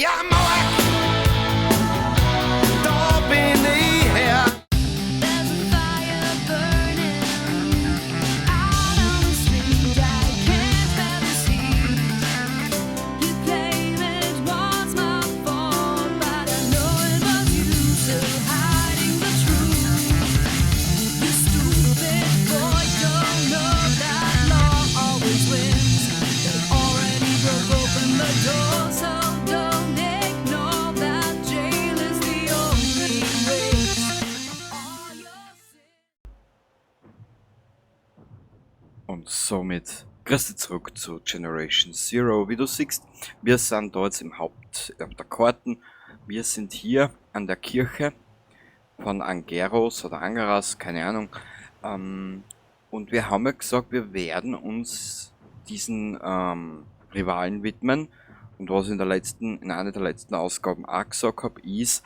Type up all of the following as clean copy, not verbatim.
Steiermark, da bin ich her. There's a fire burning out on the street. I can't bear the heat. You claim it was my fault, but I know it was you still hiding the truth. You stupid boy, don't know that law always wins. They already broke open the door, so don't ignore that jail is the only race. All your sins. Und somit grüß dich zurück zu Generation Zero. Wie du siehst, wir sind da jetzt im Haupt auf der Karten. Wir sind hier an der Kirche von Angeros oder Angeras, keine Ahnung. Und wir haben ja gesagt, wir werden uns diesen Rivalen widmen. Und was ich in einer der letzten Ausgaben auch gesagt habe, ist,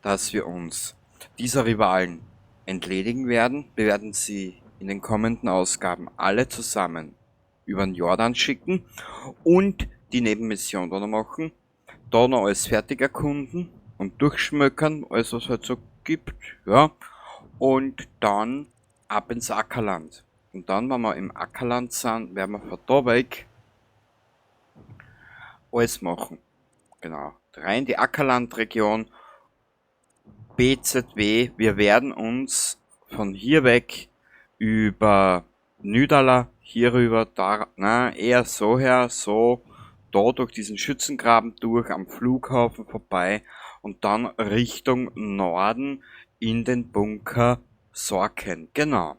dass wir uns dieser Rivalen entledigen werden. Wir werden sie in den kommenden Ausgaben alle zusammen über den Jordan schicken und die Nebenmission da noch machen. Da noch alles fertig erkunden und durchschmökern, alles was halt so gibt, ja. Und dann ab ins Ackerland. Und dann, wenn wir im Ackerland sind, werden wir von da weg alles machen. Genau. Rein die Ackerlandregion, BZW. Wir werden uns von hier weg über Nydala, hier rüber, da, na, eher so her, so, da durch diesen Schützengraben durch, am Flughafen vorbei und dann Richtung Norden in den Bunker Sorken. Genau.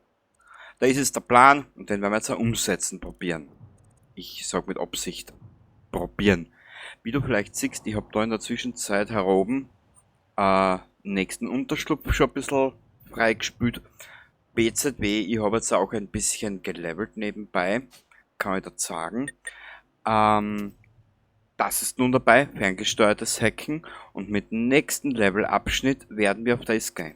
Da ist es der Plan und den werden wir jetzt auch umsetzen probieren. Ich sag mit Absicht probieren. Wie du vielleicht siehst, ich hab da in der Zwischenzeit heroben nächsten Unterschlupf schon ein bisschen freigespült. BZW, ich hab jetzt auch ein bisschen gelevelt nebenbei, kann ich dazu sagen. Das ist nun dabei, ferngesteuertes Hacken, und mit dem nächsten Levelabschnitt werden wir auf das gehen.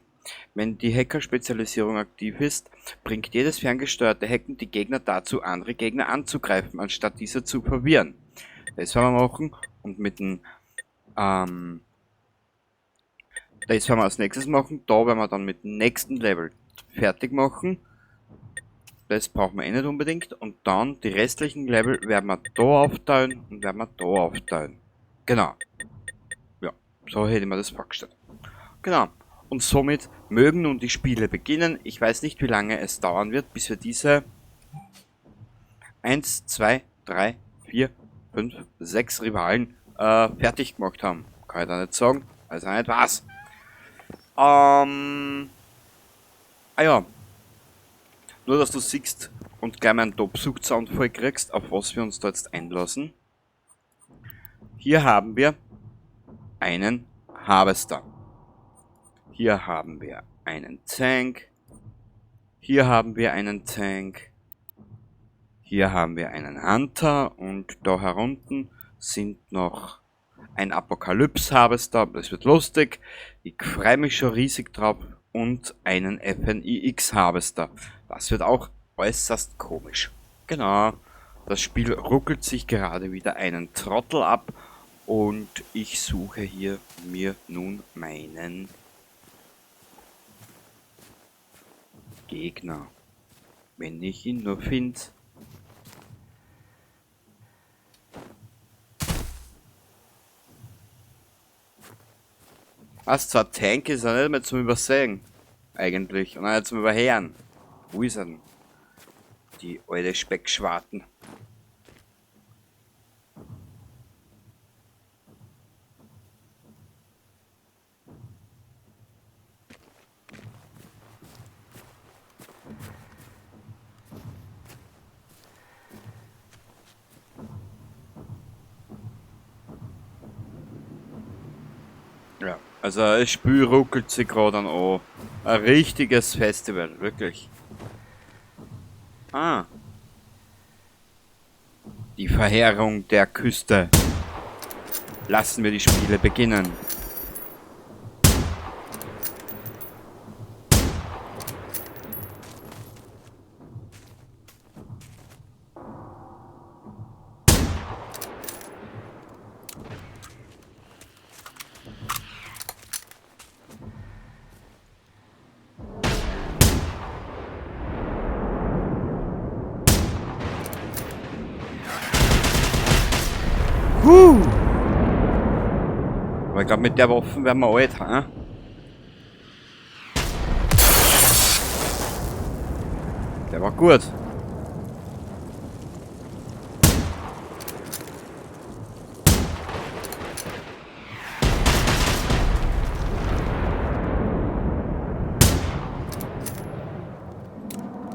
Wenn die Hacker-Spezialisierung aktiv ist, bringt jedes ferngesteuerte Hacken die Gegner dazu, andere Gegner anzugreifen, anstatt diese zu verwirren. Das werden wir machen und mit dem das werden wir als nächstes machen. Da werden wir dann mit dem nächsten Level fertig machen. Das brauchen wir eh nicht unbedingt. Und dann die restlichen Level werden wir da aufteilen und werden wir da aufteilen. Genau. Ja, so hätte ich mir das vorgestellt. Genau. Und somit mögen nun die Spiele beginnen. Ich weiß nicht, wie lange es dauern wird, bis wir diese 1, 2, 3, 4, 5, 6 Rivalen fertig gemacht haben. Kann ich da nicht sagen. Also nicht was. Ah ja. Nur, dass du siehst und gleich mal einen Top-Sucht-Sound voll kriegst, auf was wir uns da jetzt einlassen. Hier haben wir einen Harvester. Hier haben wir einen Tank. Hier haben wir einen Tank. Hier haben wir einen Hunter. Und da herunten sind noch ein Apokalypse-Harvester. Das wird lustig. Ich freue mich schon riesig drauf. Und einen FNIX-Harvester. Das wird auch äußerst komisch. Genau. Das Spiel ruckelt sich gerade wieder einen Trottel ab. Und ich suche hier mir nun meinen Gegner. Wenn ich ihn nur find. Was, zwar Tank ist er nicht mehr zum Übersehen. Eigentlich. Und auch nicht zum Überhören. Wo ist er denn? Die alte Speckschwarten. Ja, also das Spiel ruckelt sich gerade an. Ein richtiges Festival, wirklich. Ah. Die Verheerung der Küste. Lassen wir die Spiele beginnen. Aber ich glaube, mit der Waffe werden wir alt, hä? Der war gut.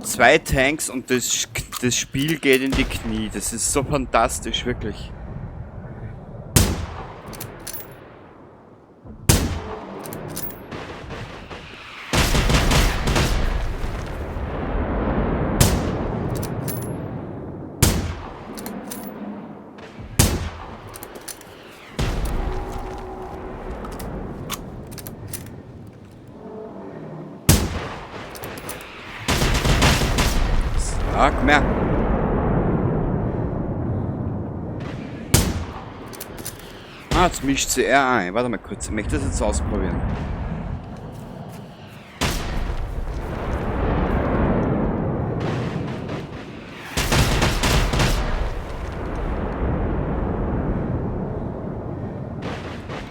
Zwei Tanks und das Spiel geht in die Knie. Das ist so fantastisch, wirklich. Sag mir. Ah, jetzt mischt sie er ein. Warte mal kurz, ich möchte das jetzt ausprobieren.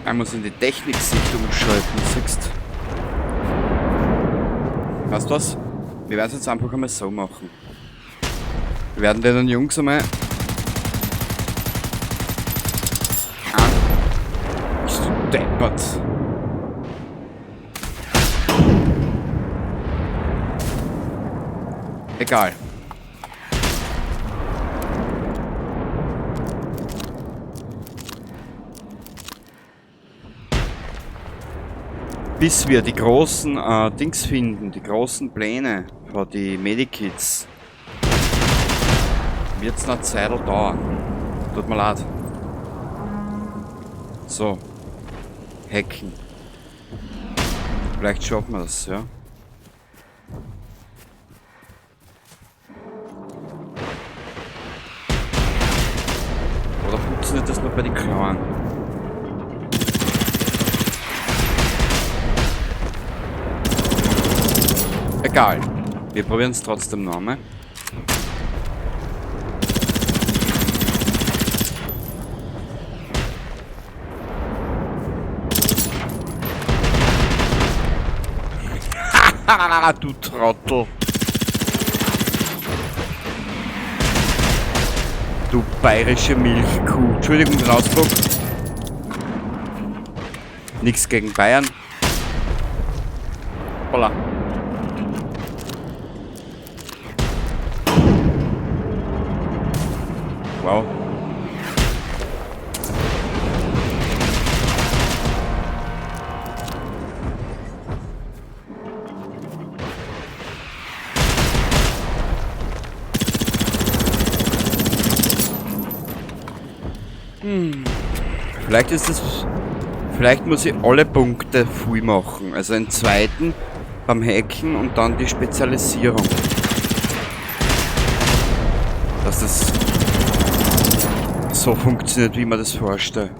Ich muss in die Techniksicht umschalten, siehst du? Weißt du was? Wir werden es jetzt einfach einmal so machen. Wir werden den Jungs einmal an. Bist du deppert? Egal. Bis wir die großen Dings finden, die großen Pläne für die Medikits, wird's noch Zeit dauern. Tut mir leid. So. Hacken. Vielleicht schaffen wir das, ja. Oder funktioniert das nur bei den Kleinen? Egal. Wir probieren es trotzdem noch einmal. Du Trottel. Du bayerische Milchkuh. Entschuldigung den Ausdruck. Nix gegen Bayern. Holla. Wow. Vielleicht ist es, vielleicht muss ich alle Punkte voll machen. Also einen zweiten beim Hacken und dann die Spezialisierung. Dass das so funktioniert, wie man das vorstellt.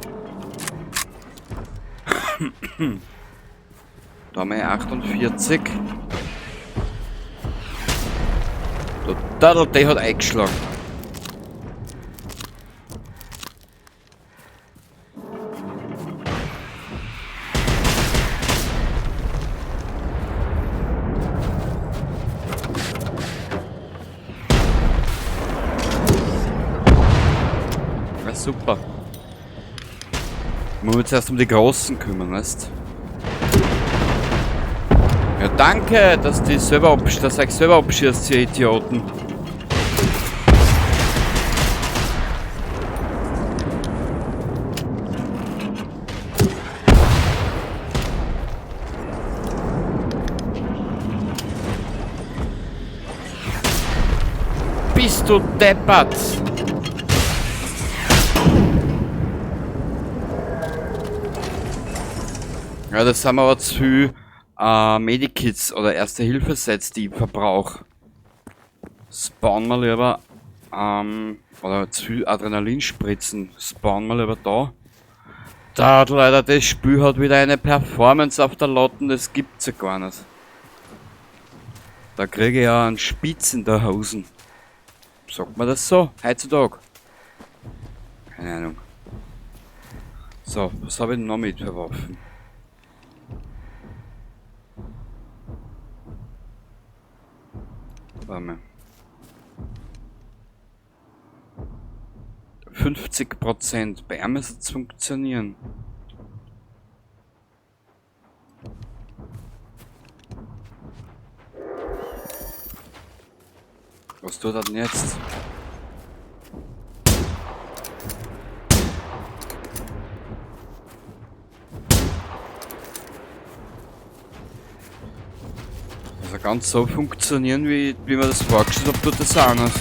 Da haben wir 48. Der, der hat eingeschlagen. Ja, super. Ich muss mich zuerst um die Großen kümmern, weißt? Ja, danke, dass die selber dass ihr euch selber abschießt, ihr Idioten. Bist du deppert? Ja, das sind aber zu viel Medikits oder Erste-Hilfe-Sets, die ich verbrauche. Spawn mal lieber, oder zu viel Adrenalinspritzen. Spawn mal lieber da. Da hat leider das Spiel hat wieder eine Performance auf der Latten, das gibt's ja gar nicht. Da kriege ich ja einen Spitz in der Hosen. Sagt man das so? Heutzutage? Keine Ahnung. So, was habe ich denn noch mit für Waffen? Warte mal. 50% bei ihm müsste es funktionieren. Was tut er denn jetzt? Also ganz so funktionieren, wie man das vorgestellt hat, tut das auch nicht.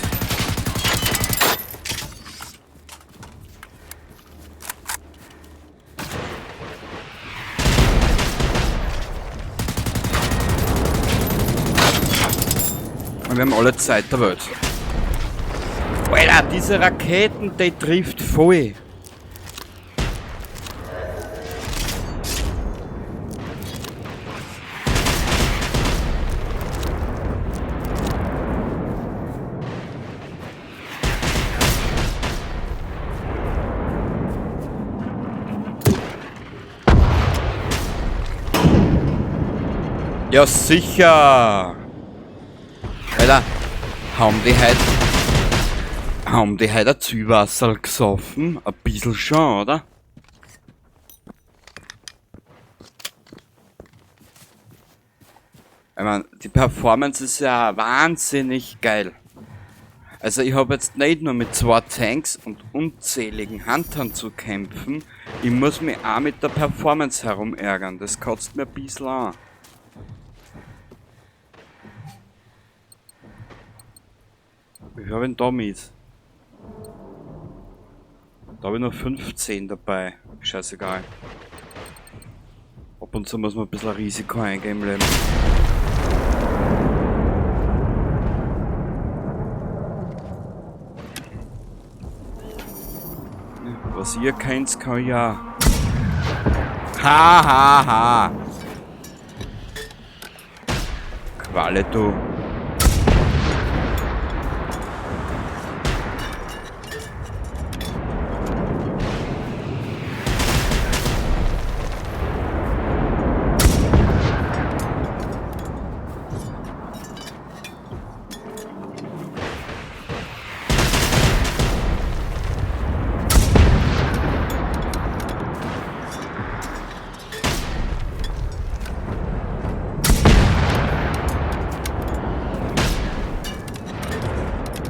Und wir haben alle Zeit der Welt. Alter, diese Raketen, die trifft voll. Ja, sicher. Alter, haben die heute ein Züwasserl gesoffen? Ein bisschen schon, oder? Ich mein, die Performance ist ja wahnsinnig geil. Also ich hab jetzt nicht nur mit 2 Tanks und unzähligen Huntern zu kämpfen, ich muss mich auch mit der Performance herumärgern. Das kotzt mir ein bisschen an. Wie viel hab ich denn da mit? Da hab ich noch 15 dabei. Scheißegal. Ab und zu muss man ein bisschen Risiko eingehen im Leben. Was ihr kennt, kann ich ja. Ha ha ha! Qualle, du.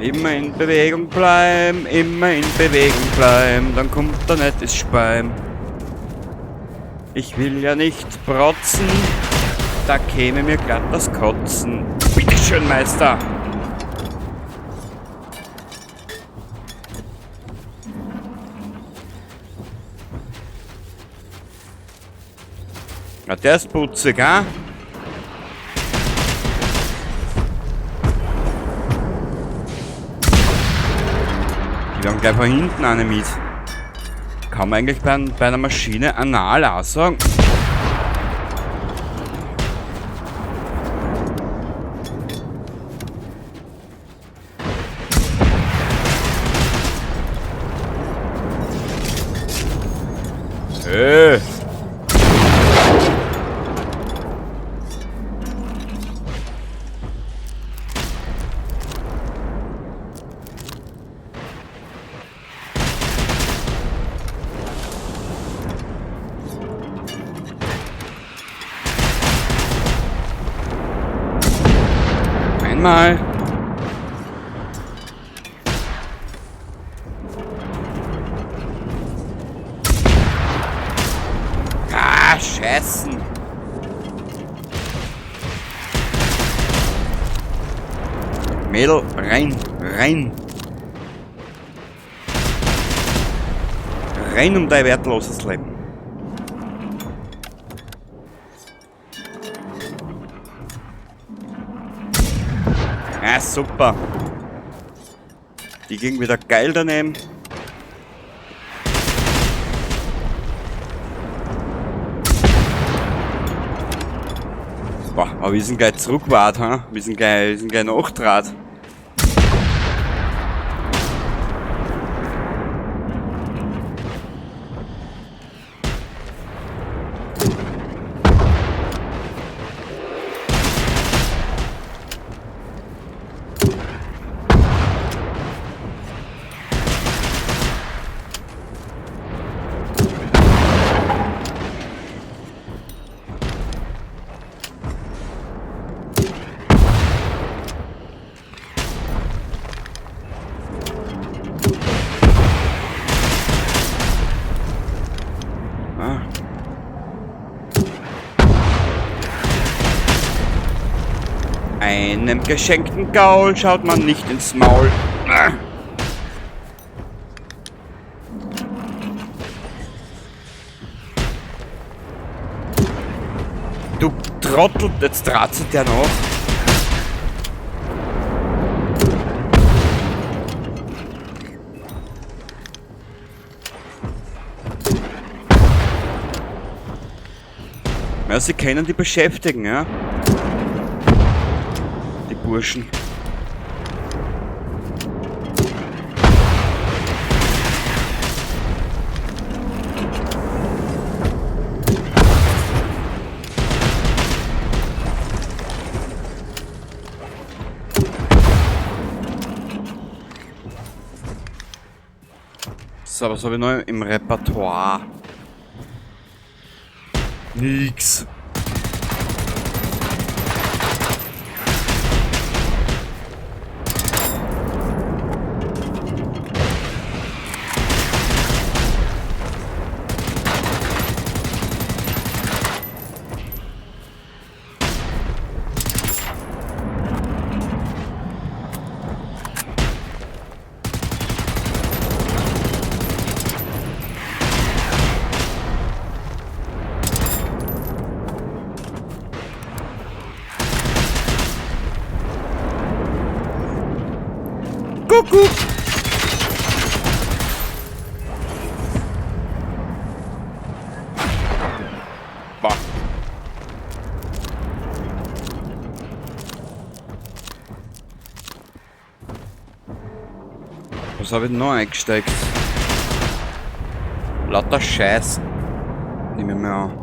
Immer in Bewegung bleiben, immer in Bewegung bleiben, dann kommt da nicht das Speim. Ich will ja nicht protzen, da käme mir glatt das Kotzen. Bitteschön, Meister! Na, der ist putzig, ha? Wir haben gleich von hinten eine mit. Kann man eigentlich bei einer Maschine anal auch sagen? Hey. Einmal. Ah, Scheißen. Mädel, rein, rein. Rein um dein wertloses Leben. Ah, super. Die ging wieder geil daneben. Boah, aber wir sind gleich zurückgewartet, ha? Wir sind gleich nachgetraut. Einem geschenkten Gaul schaut man nicht ins Maul. Du Trottel, jetzt dreht sich der noch. Ja, sie können die beschäftigen, ja. Die Burschen. So, was habe ich noch im Repertoire? Nix. Kuckuck! Bah. Was habe ich denn noch eingesteckt? Lauter Scheiß. Nehme ich mir an.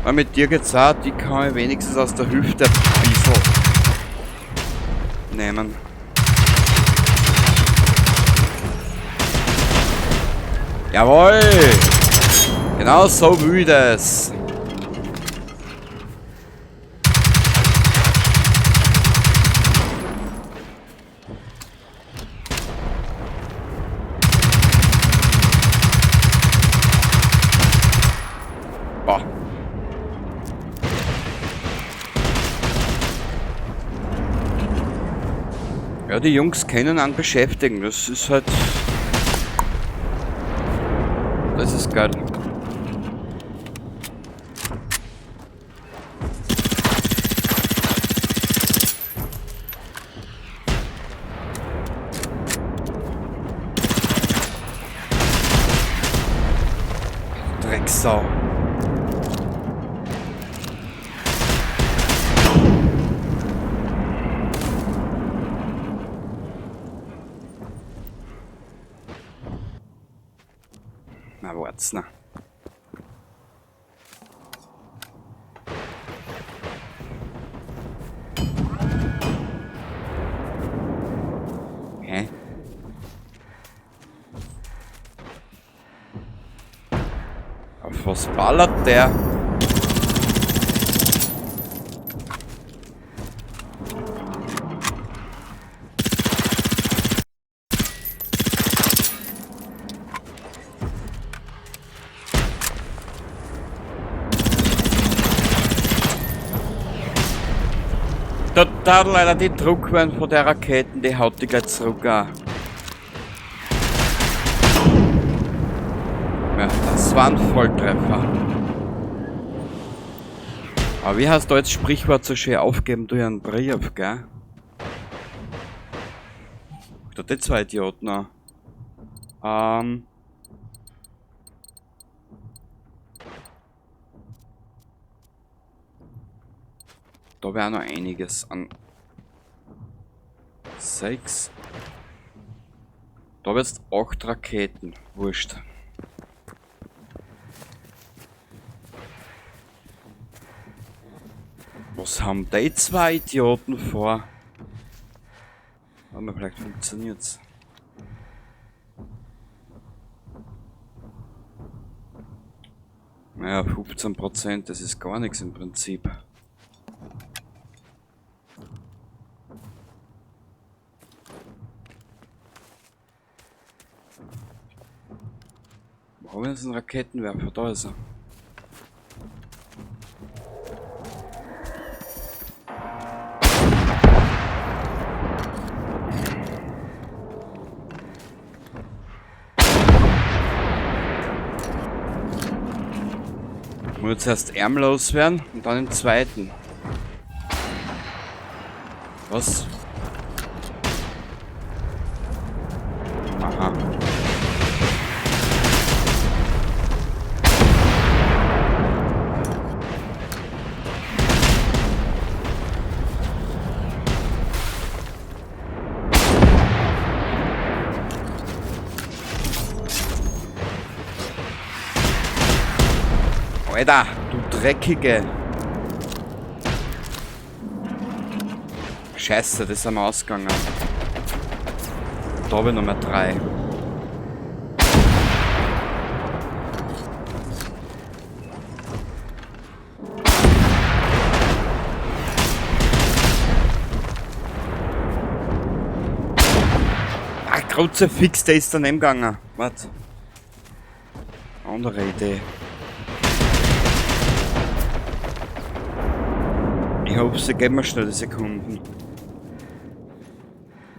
Aber mit dir geht's auch, die kann ich wenigstens aus der Hüfte ein bisschen nehmen. Jawohl! Genau so will ich das. Boah. Ja, die Jungs können einen beschäftigen. Das ist halt... Das ist geil. Drecksau. Na, wart's na. Hä? Auf was ballert der? Total leider die Druckwellen von der Raketen, die haut die gleich zurück auch. Ja, das war ein Volltreffer. Aber wie heißt da jetzt Sprichwort so schön aufgeben durch einen Brief, gell? Da die zwei Idioten an. Da wäre noch einiges an. 6. Da wird's 8 Raketen. Wurscht. Was haben die zwei Idioten vor? Aber vielleicht funktioniert's. Naja, 15%, das ist gar nichts im Prinzip. Wo haben wir jetzt einen Raketenwerfer? Da ist er. Muss zuerst ärmlos werden und dann den zweiten. Was? Aha. Alter, du Dreckige. Scheiße, das ist am Ausgegangen. Da habe ich Nummer 3. Ah, Kruzifix, der ist daneben gegangen. Warte. Andere Idee. Ich hoffe, sie geben mir schnell die Sekunden.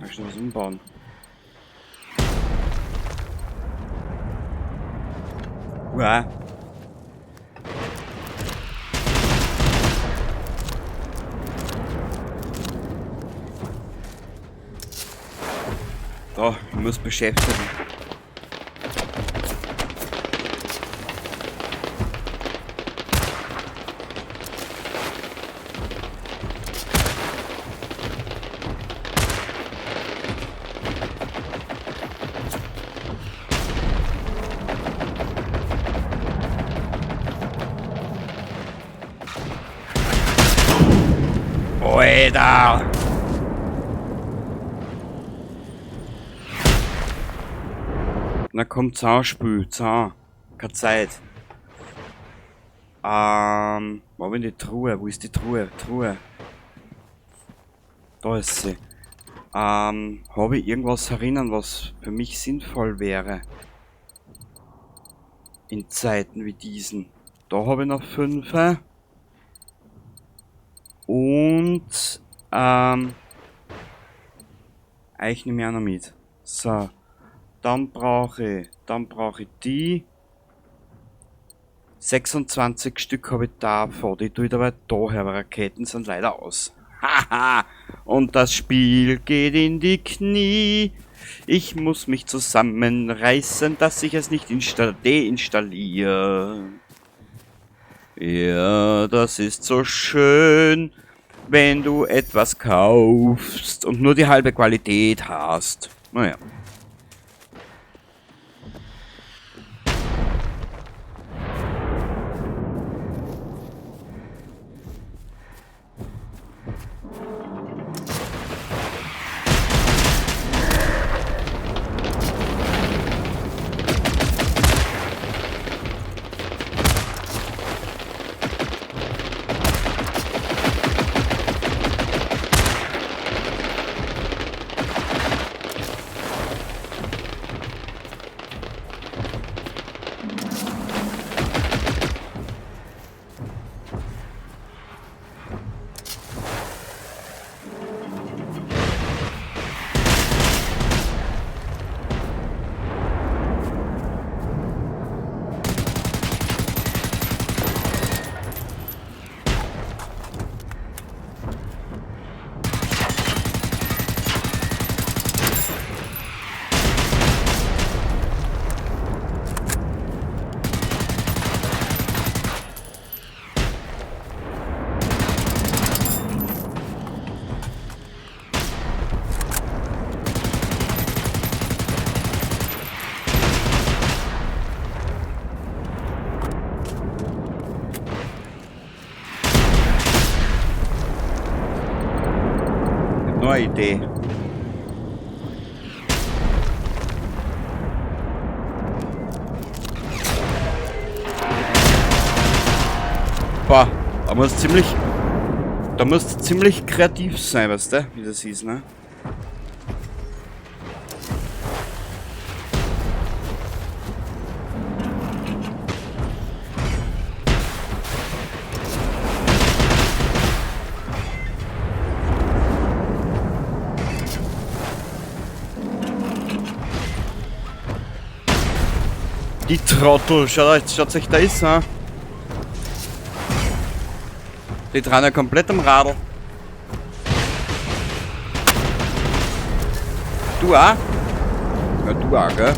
Mal schnell was umbauen. Uah. Da, ich muss beschäftigen. Alter! Na komm, Zahnspül, Zahn. Keine Zeit. Wo hab ich die Truhe? Wo ist die Truhe? Truhe. Da ist sie. Hab ich irgendwas erinnern, was für mich sinnvoll wäre? In Zeiten wie diesen. Da hab ich noch 5. Und, euch nehme ich auch noch mit. So. Dann brauche ich die. 26 Stück habe ich davon. Die tue ich dabei da her, aber Raketen sind leider aus. Haha! Und das Spiel geht in die Knie. Ich muss mich zusammenreißen, dass ich es nicht deinstalliere. Ja, das ist so schön, wenn du etwas kaufst und nur die halbe Qualität hast. Naja. Neue Idee. Boah, da muss ziemlich kreativ sein, weißt du, wie das ist, ne? Die Trottel, schaut euch das an. Die drehen ja komplett am Radl. Du auch? Ja, du auch, gell?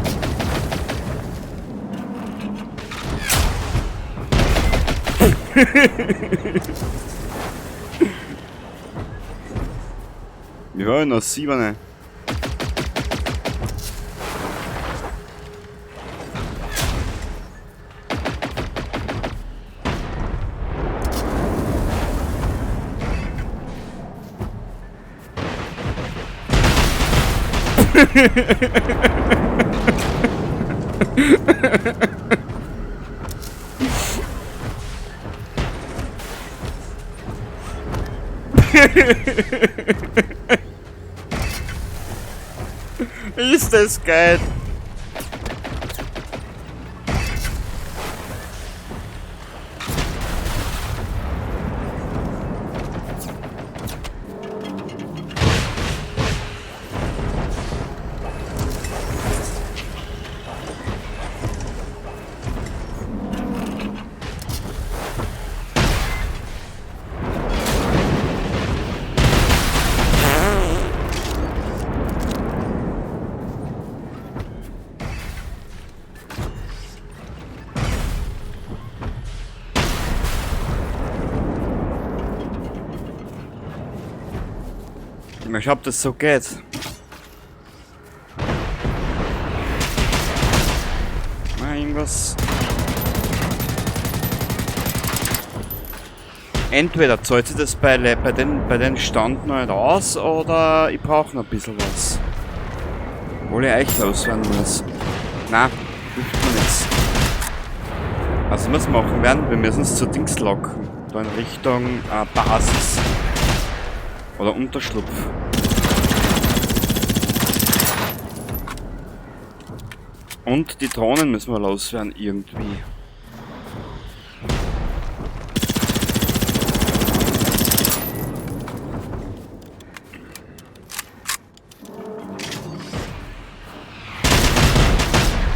Ja, noch 7. Ist das geil! Ich hab das so geht. Na, irgendwas. Entweder zahlt sich das bei den Stand noch nicht aus, oder ich brauche noch ein bisschen was. Obwohl ich euch loswerden muss. Na, hilft mir nichts. Also was machen werden, wir müssen es zu Dings locken. Da in Richtung Basis. Oder Unterschlupf. Und die Drohnen müssen wir loswerden irgendwie.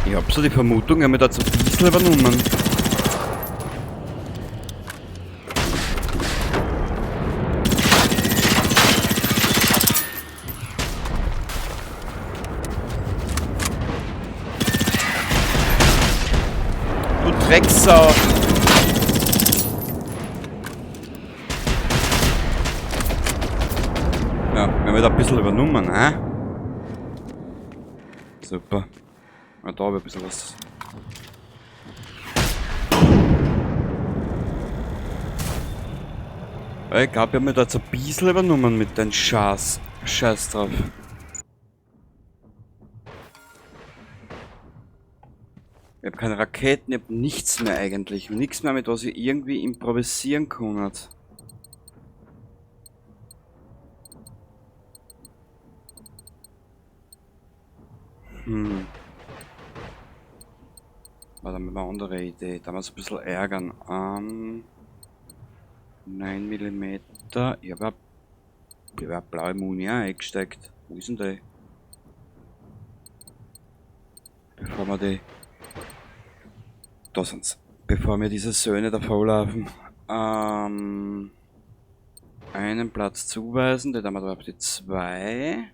Ich hab so die Vermutung, ich hab mich da zu bisschen übernommen. Du Drecksau! Ja, wir haben wieder ein bisschen übernommen, hä? Super. Ja, da habe ich ein bisschen was. Ich glaube, ich hab mich da jetzt ein bisschen übernommen mit den Scheiß. Scheiß drauf. Ich hab keine Raketen, ich hab nichts mehr eigentlich. Nichts mehr, mit was ich irgendwie improvisieren kann. Warte mal, eine andere Idee. Da muss ich ein bisschen ärgern. 9 Millimeter. Ich hab blaue Muni auch eingesteckt. Wo ist denn die? Bevor wir die. Da sind's. Bevor mir diese Söhne davonlaufen. Einen Platz zuweisen. Den haben wir da auf die 2.